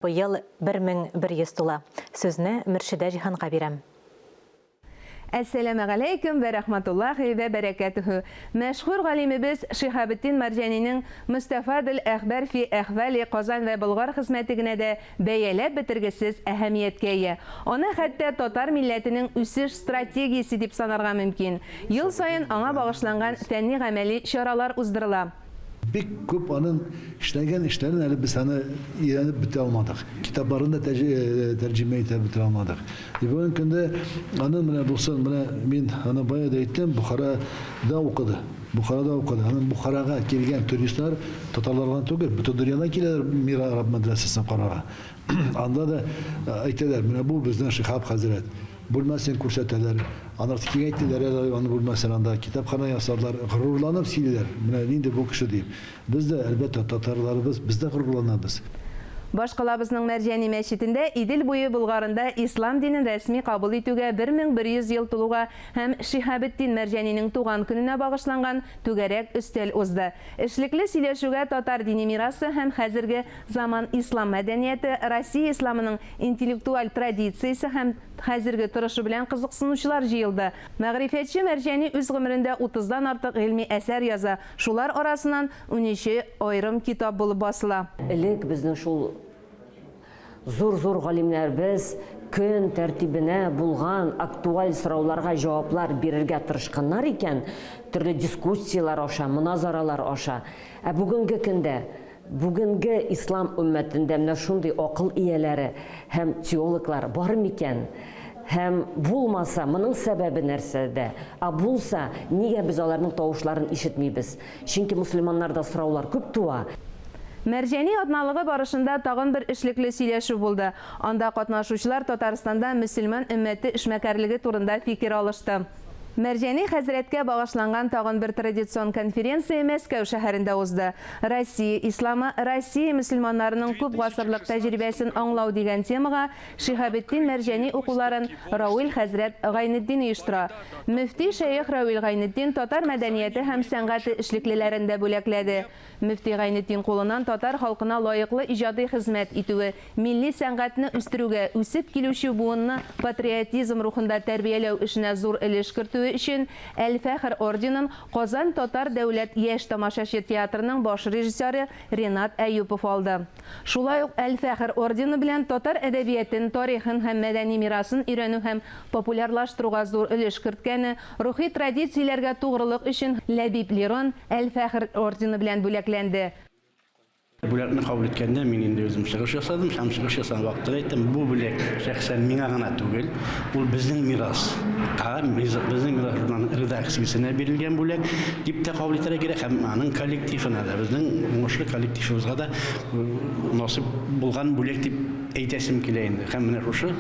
Быел 1100 тула. Сүзне Мөршидә Җиһанга бирәм. Әссәламегаләйкүм вә рәхмәтуллаһи вә бәрәкәтүһү. Мәшһүр галимебез Шиһабетдин Мәрҗанинең Мөстәфадел әхбар фи әхвали Казан вә Болгар хезмәте генә дә бәяләп бетергесез әһәмияткә ия. Аны хәтта татар милләтенең үсеш стратегиясе дип санарга мөмкин. Ел саен аңа багышланган фәнни-гамәли чаралар уздырыла. Бик күп аның эшләгән эшләрен әле без аны өйрәнеп бетә алмадык. Китапларын да тәрҗемә итә бетерә алмадык. И бүгенге көндә аның менә булсын, менә мин аны бая да әйттем, Бухарада укыды. Бухарада укыды. Аның Бухарага килгән туристлар татарлар гына түгел, бөтен дөньядан киләләр Мира араб мәдрәсәсен карарга. Анда да әйтәләр, менә бу безнең Шиһаб хәзрәт. Бүлмәсен күрсәтәләр. Аннары киңәйттеләр әле аның бүлмәсен анда, китапханә ясадылар. Горурланып сөйлиләр, менә нинди бу кеше дип. Без дә, әлбәттә, татарларыбыз, без дә горурланабыз. Башкалабызның Мәрҗани мәчетендә Идел буе Болгарында ислам динен рәсми кабул итүгә 1100 ел тулуга һәм Шиһабетдин Мәрҗанинең туган көненә багышланган түгәрәк өстәл узды. Эшлекле сөйләшүгә татар дини мирасы һәм хәзерге заман ислам мәдәнияте, Россия исламының интеллектуаль традициясе һәм хәзерге торышы белән кызыксынучылар җыелды. Мәгърифәтче Мәрҗани үз гомерендә утыздан артык гыйльми әсәр яза, шулар арасыннан унөче аерым китап булып басыла. Элек безнең шул зур-зур галимнәребез көн тәртибенә булган актуаль сорауларга җаваплар бирергә тырышканнар икән, төрле дискуссияләр аша, моназаралар аша. Ә бүгенге көндә Бүгенге ислам өммәтендә менә шундый акыл ияләре һәм теологлар бар микән? Һәм булмаса, моның сәбәбе нәрсәдә? Ә булса, нигә без аларның тавышларын ишетмибез? Чөнки мөселманнарда сораулар күп туа. Мәрҗани атналыгы барышында тагын бер эшлекле сөйләшү булды. Анда катнашучылар Татарстанда мөселман өммәте эшмәкәрлеге турында фикер алышты. Мәрҗани хәзрәткә багышланган тагын бер традицион конференция Мәскәү шәһәрендә узды. Россия исламы, Россия мөселманнарының күп гасырлык тәҗрибәсен аңлау дигән темага Шиһабетдин Мәрҗани укуларын Рауил хәзрәт Гайнетдин оештыра. Мөфти шәех Рауил Гайнетдин татар мәдәнияте һәм сәнгате эшлеклеләрен дә бүләкләде. Мөфти Гайнетдин кулыннан татар халкына лаеклы иҗади хезмәт итүе, милли сәнгатьне үстерүгә, үсеп килүче буынны патриотизм рухында тәрбияләү эшенә зур өлеш кертүе өчен Әл-Фәхр орденын Казан татар дәүләт яшь тамашачы театрының баш режиссеры Ренат Әюпов алды. Шулай ук Әл-Фәхр ордены белән татар әдәбиятен, тарихын һәм мәдәни мирасын өйрәнү һәм популярлаштыруга зур өлеш керткәне, рухи традицияләргә тугрылык өчен Ләбиб Лерон Әл-Фәхр ордены белән бүләкләнде. Бүләкне кабул иткәндә мин инде үзем чыгыш ясадым һәм чыгыш ясаган вакытта да әйттем, бу бүләк шәхсән миңа гына түгел, ул Безнең мирас ка, Безнең мирас журналының редакциясенә бирелгән бүләк дип тә кабул итәргә кирәк һәм аның коллективына да, безнең уңышлы коллективыбызга да насыйп булган бүләк дип әйтәсем килә инде. Һәм менә шушы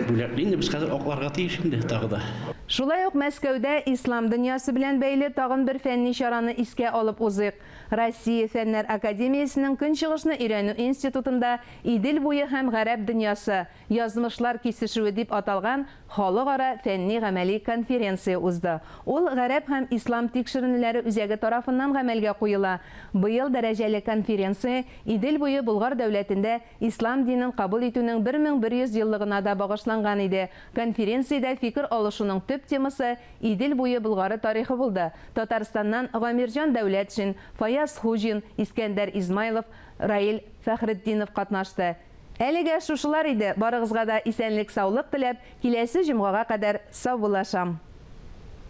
бүләкне инде без хәзер акларга тиеш инде тагы да. Шулай ук Мәскәүдә ислам дөньясы белән бәйле тагын бер фәнни чараны искә алып узыйк. Россия Фәннәр академиясенең Көнчыгышны өйрәнү институтында Идел буе һәм гарәп дөньясы, язмышлар кисешүе дип аталган халыкара фәнни-гамәли конференция узды. Ул Гарәп һәм ислам тикшеренүләре үзәге тарафыннан гамәлгә куела. Быел дәрәҗәле конференция Идел буе Болгар дәүләтендә ислам динен кабул итүнең 1100 еллыгына да багышланган иде. Конференциядә фикер алышуның төп темасы Идел буе Болгары тарихы булды. Татарстаннан Гамирҗан Дәүләтшин, Фаяз Хуҗин, Искәндәр Измайлов, Раил Фәхретдинов катнашты. Әлегә шушылар иде, барыгызга да исәнлек-саулык теләп, киләсе җомгага кадәр саубуллашам.